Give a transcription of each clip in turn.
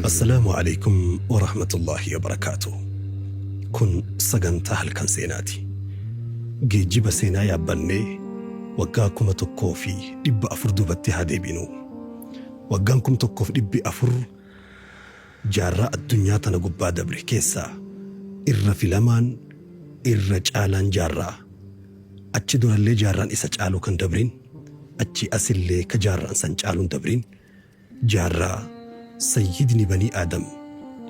Assalaamu Aleykum Warahmatullaahi Wabarakaatuh. Kun sagantaa halkan seenaati. Geejjiba seenaa yaabbannee waggaa 1400 duubatti haa deebinu. Waggaan 1400 jaarraa addunyaa tana gubbaa dabre keessaa irra filamaan irra caalaan jaarraa achi durallee jaarraan isa caalu kan dabrin achii asillee ka jaarraan san caaluun dabrin jaarraa sayyidni banii aadam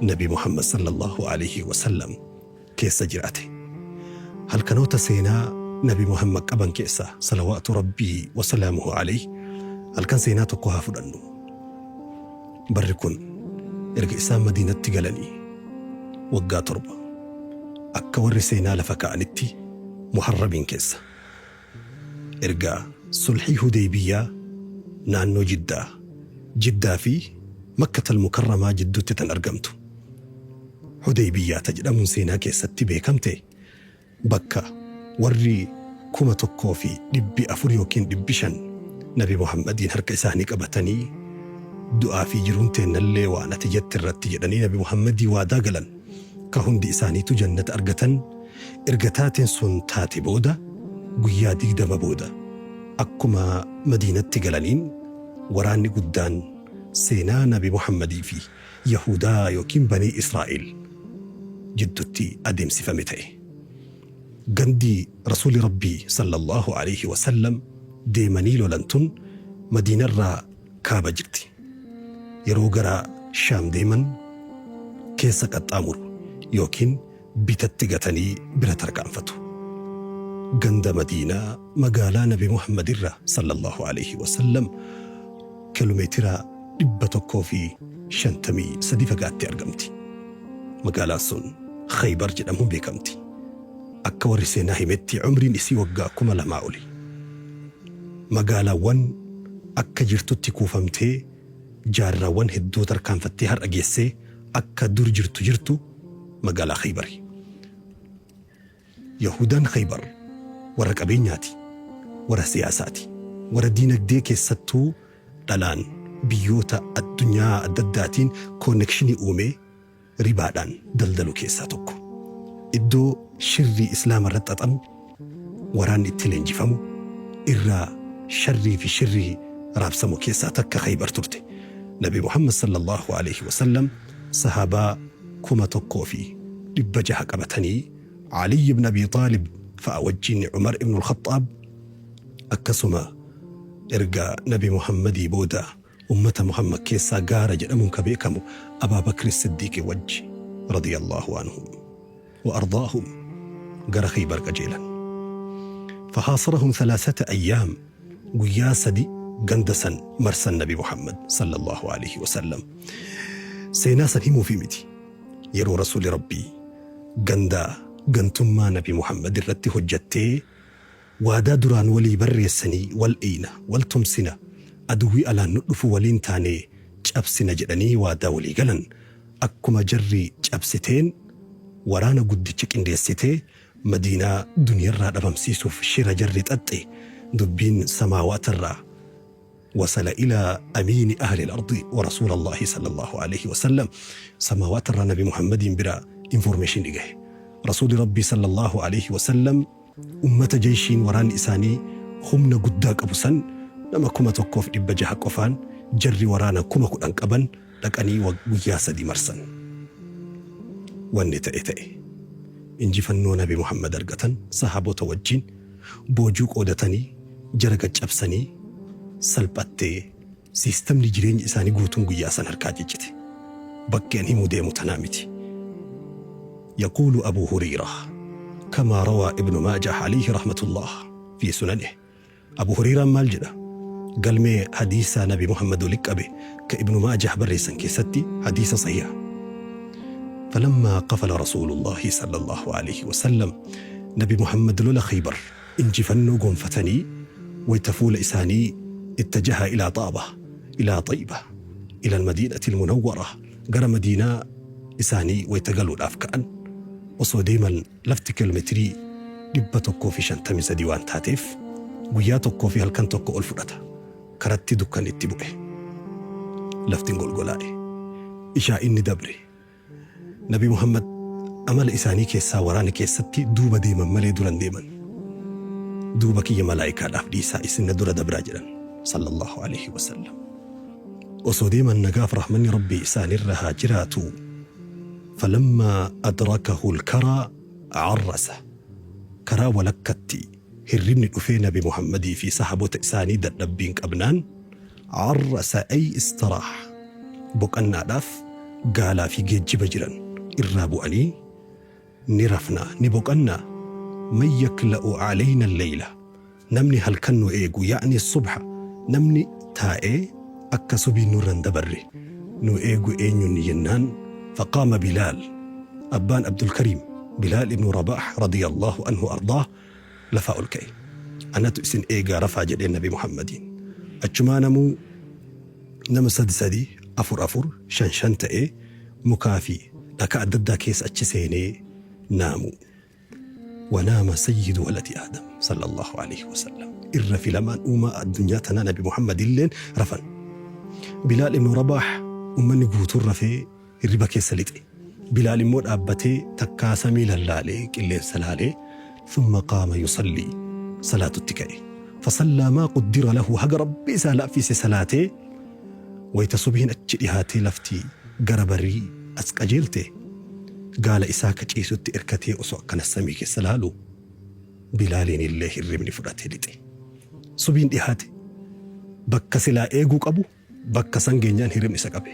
nabi muhammad sallallahu alaihi wasallam keessa jiraate. Halkanoota seenaa nabi muhammad qaban keessaa salawaatu rabbii wasalaamuhu alayhi halkan seenaa tokko haa fudhannu. Barri kun erga isaan madiinatti galanii waggaa 7 akka warri seenaa lafa kaa'anitti muharramiin keessa erga sulhii hudeybiyyaa naannoo jiddaa jiddaa fi makkatal mukarramaa jidduutti tan argamtu hudeybiyyaa ta jedhamuun seenaa keessatti beekamte bakka warri 1400 yookiin 500 Nabi Muhammadiin harka isaanii qabatanii du'aa fi jiruun teennallee waan ati jette irratti jedhanii Nabi Muhammadii waadaa galan ka hundi isaaniitu jannata argatan erga taateen sun taate booda guyyaa 20 booda akkuma Madiinatti galaniin waraanni guddaan seenaa Nabi Muhammadii fi Yahudaa yookiin Banii Israa'il jiddutti adeemsifame ta'e. Gandi Rasuulli Rabbii sallallaahu aleyhi wa sallam deemanii lolan tun Madiinarraa kaaba jirti. Yeroo gara Shaam deeman keessa qaxxaamuru yookiin bitatti gatanii bira tarkaanfatu. Ganda Madiinaa magaalaa Nabi Muhammad irraa sallallaahu aleyhi wa sallam kilomeetira 153 fagaattee argamti. Magaalaan sun Khaybar jedhamuun beekamti. Akka warri seenaa himetti umriin isii waggaa 2000 oli. Magaalaawwan akka jirtutti kuufamtee jaarraawwan hedduu tarkaanfattee har'a geessee akka dur jirtu jirtu magaalaa Khaybari. Yahuudaan Khaybar warra qabeenyaati, warra siyaasaati, warra diinagdee keessattuu dhalaan biyyoota addunyaa adda addaatiin koonnekshinii uumee ribaadhaan daldalu keessaa tokko. Iddoo shirrii Islaama irratti xaxamu, waraanni itti leenjifamu, irraa sharrii fi shirrii raabsamu keessaa takka Khaybar turte. Nabi Muhammad sallallahu alaihi wasallam sahaabaa 1600 qabatanii Aliy ibn Abi Xaalib fa'a wajjin Umar ibn al-Khaxxaab akkasuma erga Nabi Muhammadii booda ummata Muhammad keessaa gaara jedhamuun ka beekamu Abaa Bakri Siddiiqi wajji radiyallahu anhum wa ardaahum gara Khaybar qajeelan. Fahaasarahum thalathata ayyaam guyyaa sadi ganda san marsan Nabi Muhammad sallallahu alaihi wasallam. Seenaa san himuufii miti. Yeroo Rasuuli Rabbii ganda gantummaa Nabi Muhammad irratti hojjattee waadaa duraan walii barreessanii wal eeyna, wal tumsina, aduwwii alaan nu dhufu waliin taanee cabsina jedhanii waadaa walii galan akkuma jarri cabsiteen waraana guddicha qindeessitee Madiinaa duniyarraa dhabamsiisuuf shira jarri xaxxe dubbiin samaawaatarraa wasala ilaa amiini ahli al-ardi wa rasuulallaahi sallallaahu aleyhi wa sallam samaawaatarraa nabi Muhammadiin bira information gahe. Rasuuli Rabbii sallallaahu aleyhi wa sallam ummata jeyshiin waraanni isaanii humna guddaa qabu san nama 1600 qofaan jarri waraana 10,000 qaban dhaqanii guyyaa sadi marsan. Wanni ta'e ta'e. Injifannoo Nabi Muhammad argatan sahaabota wajjin boojuu qoodatanii jara gad cabsanii salphattee siistamni jireenya isaanii guutuun guyyaa san harkaa ciccite. Bakki an himuu deemu tanaa miti. Yaquulu Abuu Huriirah kamaa rawaa Ibnu Maajah alayhi rahmatullah fi sunanih. Abu Huriiraan maal jedha? Galmee hadiisa Nabi Muhammad wali qabe ka Ibnu Maajah barreessan keessatti hadiisa sahiha. Falammaa qafala Rasuulullaahi sallallaahu aleyhi wasallam Nabi Muhammad lola Khaybar injifannoo gonfatanii wayta fuula isaanii ittajaha ilaa Xaaba ilaa Xayba ila almadiinati almunawwara gara Madiinaa isaanii wayta galuudhaaf ka'an osoo deeman Lafti kilomeetirii 153 waan taateef guyyaa tokkoo fi halkan tokko ol fudhata. Karatti dukkanni itti bu'e. Lafti hin golgolaa'e. Ishaa'in ni dabre. Nabi Muhammad amala isaanii keessaa waraana keessatti duuba deeman malee dura hin deeman. Duuba kiyya malaayikaadhaaf dhiisaa isin na dura dabraa jedhan. Sallallahu alaihi wasallam. Osoo deeman nagaaf rahmanni Rabbii isaanirra haa jiraatu. Falammaa adrakahu al-karaa arrasa. Karaa walakkatti hirribni dhufee Nabi Muhammadii fi sahaabota isaanii dadhabbiin qabnaan arrasa ay istaraah boqannaadhaaf gaalaa fi geejjiba jiran irraa bu'anii ni rafna ni boqanna man yakla'u alayna al-layla namni halkan nu eegu ya'ni subha namni taa'ee akka subiin nurra hin dabarre nu eegu eenyunni jennaan faqaama Bilaal abbaan Abdulkariim Bilaal ibnu Rabaah radiyallahu anhu ardaah lafaa ol ka'e. Anatu isin eegaa rafaa jedheen Nabi Muhammadiin. Achumaa namuu nama sadi sadi, afur afur, shan shan ta'ee mukaa fi dhakaa adda addaa keessa achi seenee naamu. Wanaama sayyidu waladi Aadam sallallahu alaihi wasallam. Irra filamaan uumaa addunyaa tanaa Nabi Muhammad illeen rafan. Bilaal ibnu Rabaah ummanni guutuun rafee hirriba keessa lixe. Bilaal immoo dhaabbatee takkaa samii lallaalee qilleensa laalee thumma qaama yusallii salaatutti ka'e. Fasallaa maa quddira lahu haga Rabbi isaa laaffise salaatee wayta subhiin achi dhihaatee lafti gara barii as qajeelte gaala isaa ka ciisutti erkatee osoo akkana samii keessa laalu Bilaaliin illee hirribni fudhatee lixe. Subhiin dhihaate bakka silaa eeguu qabu Bakka san geenyaan hirribni isa qabe.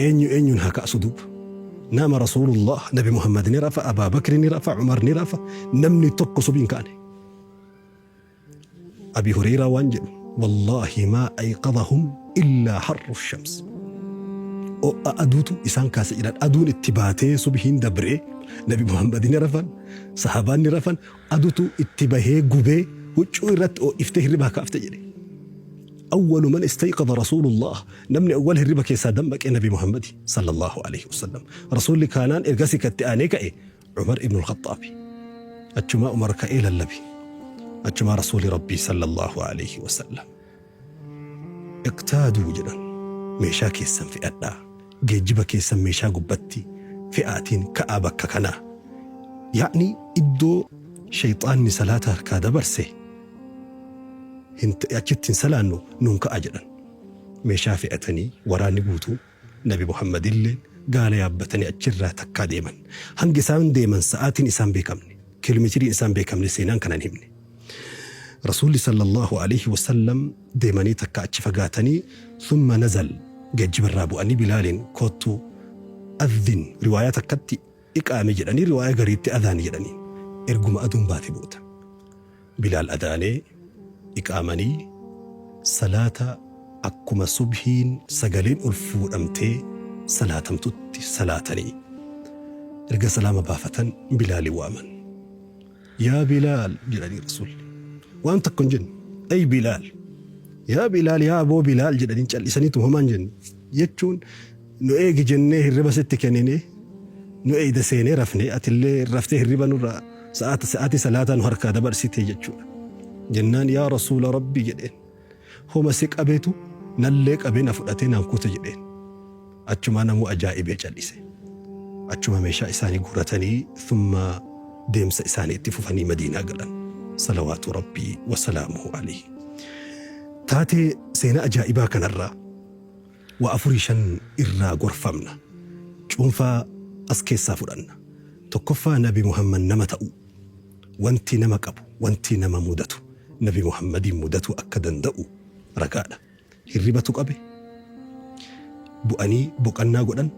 Eenyu eenyuun haa kaasu duuba? Nama Rasuulullah, Nabi Muhammad ni rafa, Abaa Bakri ni rafa, Umar ni rafa, namni tokko subii hin kaane. Abi Hureyraa waan jedhu, Wallaahi maa ayqadahum illaa harru shams. Ho'a aduutu isaan kaase jedhan. Aduun itti baatee subhiin dabree Nabi Muhammad ni rafan, sahabaan ni rafan, adutu itti bahee gubee huccuu irratti ho'iftee hirribaa kaafte jedhe. Awwalu man istayqadha Rasuulullah, namni awwal hirriba keessaa dammaqe Nabi Muhammadi sallallahu aleyhi wasallam. Rasuulli kaanaan ergasii ka itti aanee ka'e Umar ibnul Khaxxaabi. Achumaa Umar ka'ee lallabe. Achumaa Rasuuli Rabbii sallallahu aleyhi wasallam. Iqtaaduu jedhan meeshaa keessan fe'adhaa. Geejjiba keessan meeshaa gubbatti fe'aatiin ka'aa bakka kanaa. Ya'ni iddoo sheyxaanni salaata harkaa dabarse hin achitti hin salaannu nuun ka'aa jedhan. Meeshaa fe'atanii waraanni guutuun Nabi Muhammadilleen gaala yaabbatanii achirraa takkaa deeman. Hangi isaan deeman sa'aatiin isaan beekamne, kiilomeetiriin isaan beekamne seenaan kana hin himne. Rasuulli sallallahu aleyhi wasallam deemanii takka achi fagaatanii thumma nazal geejjiba irraa bu'anii Bilaaliin koottu adhin riwaayaa takkatti iqaami jedhanii riwaayaa gariitti adhaani jedhaniin. Erguma aduun baate booda. Bilaal adaanee iqaamanii salaata akkuma subhiin sagaleen ol fuudhamtee salaatamtutti salaatanii. Erga salaama baafatan Bilaali waaman. Yaa Bilaal jedhanii Rasuulli. Waan tokko hin jenne. Ay Bilaal. Yaa Bilaal yaa aboo Bilaal jedhanii cal'isaniituma homaa hin jenne. Jechuun nu eegi jennee hirriba sitti kenninee nu eeyda seenee rafne atillee raftee hirriba nurraa sa'aata sa'aatii salaataa nu harkaa dabarsite jechuudha. Jennaan yaa Rasuula Rabbii jedheen. Homa si qabetu nallee qabee na fudhatee naan kute jedheen. Achumaa namuu ajaa'ibee cal'ise. Achuma meeshaa isaanii guuratanii thumma deemsa isaanii itti fufanii Madiinaa galan. Salawaatu Rabbii wa salaamuhu alayhi. Taatee seenaa ajaa'ibaa kanarraa waa afurii shan irraa gorfamna. Cuunfaa as keessaa fudhanna. Tokkoffaa Nabi Muhammad nama ta'uu. Wanti nama qabu, wanti nama mudatu Nabi Muhammadiin mudatuu akka danda'u ragaadha. Hirribatu qabe, bu'anii boqannaa godhan,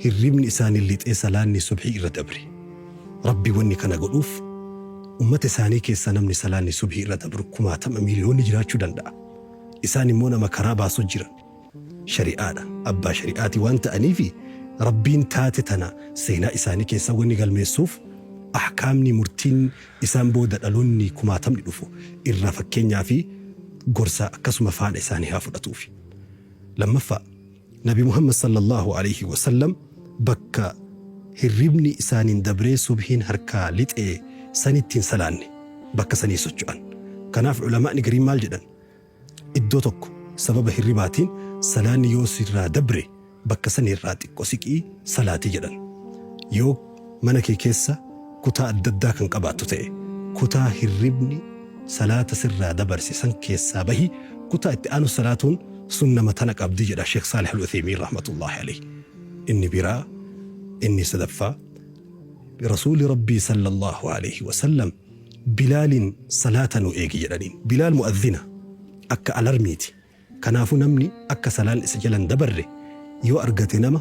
hirribni isaanii lixee salaanni subhii irra dabre. Rabbi wanni kana godhuuf ummata isaanii keessaa namni salaanni subhii irra dabru kumaatama miiliyoonni jiraachuu danda'a. Isaan immoo nama karaa baasu jiran. Shari'aadha. Abbaa shari'aati waan ta'aniifi Rabbiin taate tana seenaa isaanii keessa wanni galmeessuuf ahkaamni murtiin isaan booda dhaloonni kumaatamni dhufu irraa fakkeenyaa fi gorsa akkasuma faana isaanii haa fudhatuufi. Lammaffaa, Nabi Muhammad sallallahu aleyhi wa sallam bakka hirribni isaaniin dabree subhiin harkaa lixe sanitti hin salaanne. Bakka sanii socho'an. Kanaaf ulamaa'ni gariin maal jedhan? Iddoo tokko sababa hirribaatiin salaanni yoo sirraa dabre bakka sanirraa xiqqo siqii salaati jedhan. Yoo mana kee keessa kutaa adda addaa kan qabaattu ta'e, kutaa hirribni salaata sirraa dabarse san keessaa bahi, kutaa itti aanu salaatuun sunnama tana qabdi jedha Sheekh Saalih Al-Uthaymiin rahmatullahi alayhi. Inni biraa, inni sadaffaa, Rasuuli Rabbii sallallahu alayhi wasallam Bilaaliin salaata nu eegi jedhaniin. Bilaal mu'adhina, akka alarmiiti. Kanaafuu namni akka salaan isa jala hin dabarre yoo argate nama,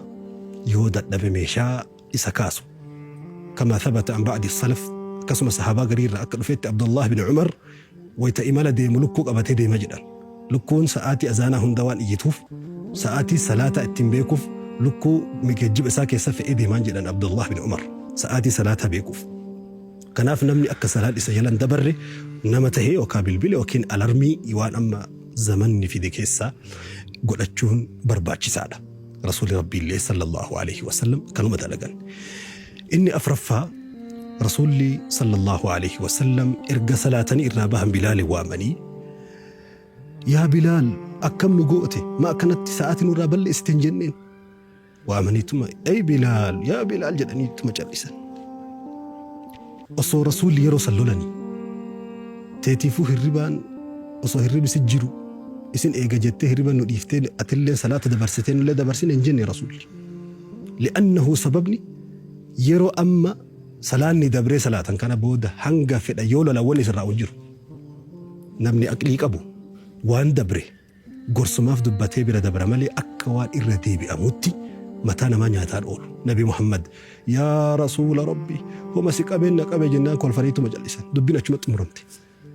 yoo dadhabe meeshaa isa kaasu. Kamaa thabata an ba'di salaf, akkasuma sahaabaa garii irraa akka dhufetti Abdullaah bin Umar wayta imala deemu lukkuu qabatee deema jedhan. Lukkuun sa'aatii azaanaa hunda waan iyyituuf sa'aatii salaataa ittiin beekuuf lukkuu geejjiba isaa keessa fe'ee deemaan jedhan Abdullaah bin Umar sa'aatii salaataa beekuuf. Kanaaf namni akka salaan isa jala hin dabarre nama tahe yookaa bilbila yookiin alarmii waan amma zamanni fide keessaa godhachuun barbaachisaadha. Rasuulli Rabbiillee sallallahu aleyhi wasallam kanuma dalagan. Inni afraffaa, Rasuulli sallallahu aleyhi wasallam erga salaatanii irraa bahan Bilaalin waamanii, Yaa Bilaal, akkam nu goote, ma akkanatti sa'aatii nurraa balleessite hin jenneen. Waamaniituma, Ey Bilaal, yaa Bilaal jedhaniituma cal'isan. Osoo Rasuulli yeroo san lolanii, teetiifuu hirribaan osoo hirribi si jiru isin eega jettee hirriba nu dhiiftee atilleen salaata dabarsitee nullee dabarsine hin jenne Rasuulli. Li'annahu sababni yeroo amma salaanni dabree salaatan kana booda hanga fedha yoo lolan wanni isin raa'u hin jiru. Namni aqlii qabu waan dabre gorsumaaf dubbatee bira dabra malee akka waan irra deebi'amuutti mataa namaa nyaataan oolu. Nabi Muhammad, Yaa Rasuula Rabbii, homa si qabeen na qabe jennaan kolfaniituma cal'isan. Dubbiin achumatti xumuramte.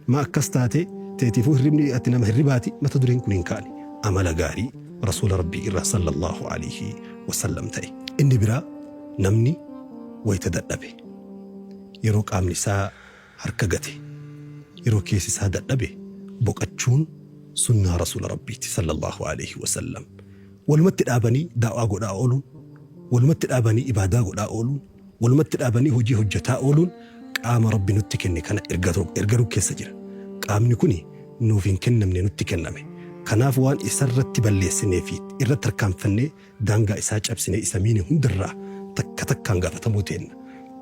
Maa akkas taate, teetiifuu hirribni ati nama hirribaati, mata dureen kun hin kaane. Amala gaarii Rasuula Rabbii irraa sallallaahu alayhi wasallam ta'e. Inni biraa, namni wayta dadhabe, yeroo qaamni isaa harka gate, yeroo keessi isaa dadhabe boqachuun sunnaa Rasuula Rabbiiti sallallaahu alayhi wasallam. Walumatti dhaabanii da'waa godhaa ooluun, walumatti dhaabanii ibaadaa godhaa ooluun, walumatti dhaabanii hojii hojjataa ooluun qaama Rabbi nutti kenne kana ergaruu keessa jira. Qaamni kuni nuuf hin kennamne, nutti kenname. Kanaaf waan isarratti balleessinee fi irratti tarkaanfannee daangaa isaa cabsinee isa miine hundarraa takka takkaan gaafatamuu teenna.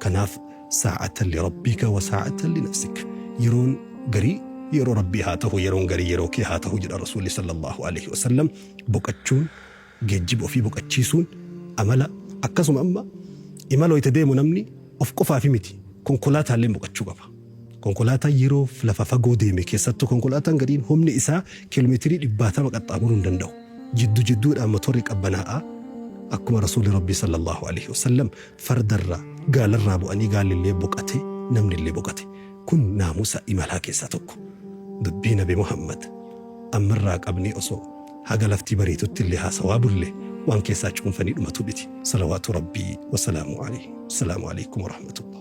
Kanaaf saa'atan li rabbika wa saa'atan li nafsik. Yeroon garii yeroo Rabbii haa tahu, yeroon garii yeroo kee haa tahu jedha Rasuulli sallallaahu aleyhi wa sallam. Boqachuun, geejjiba ofii boqachiisuun amala, akkasuma amma imala wayita deemu namni of qofaafi miti, konkolaataalleen boqachuu qaba. Konkolaataan yeroo lafa fagoo deeme, keessattuu konkolaataan gariin humni isaa kiiloomeetirii dhibbaatama qaxxaamuruu hin danda'u. Jiddu jidduudhaan motorri qabbanaa'aa, akkuma Rasuulli Rabbii sallallaahu aleyhi wa sallam fardarraa, gaalarraa bu'anii gaallillee boqate, namnillee boqate. Kun naamusa imalaa keessaa tokko. Dubbii Nabi Muhammad ammarraa qabnee osoo haga lafti bariituttillee haasawaa bulle waan keessaa cuunfanii dhumatu miti. Salawaatu Rabbii wa salaamuhu aleyhi. Assalaamu aleykum wa rahmatullah.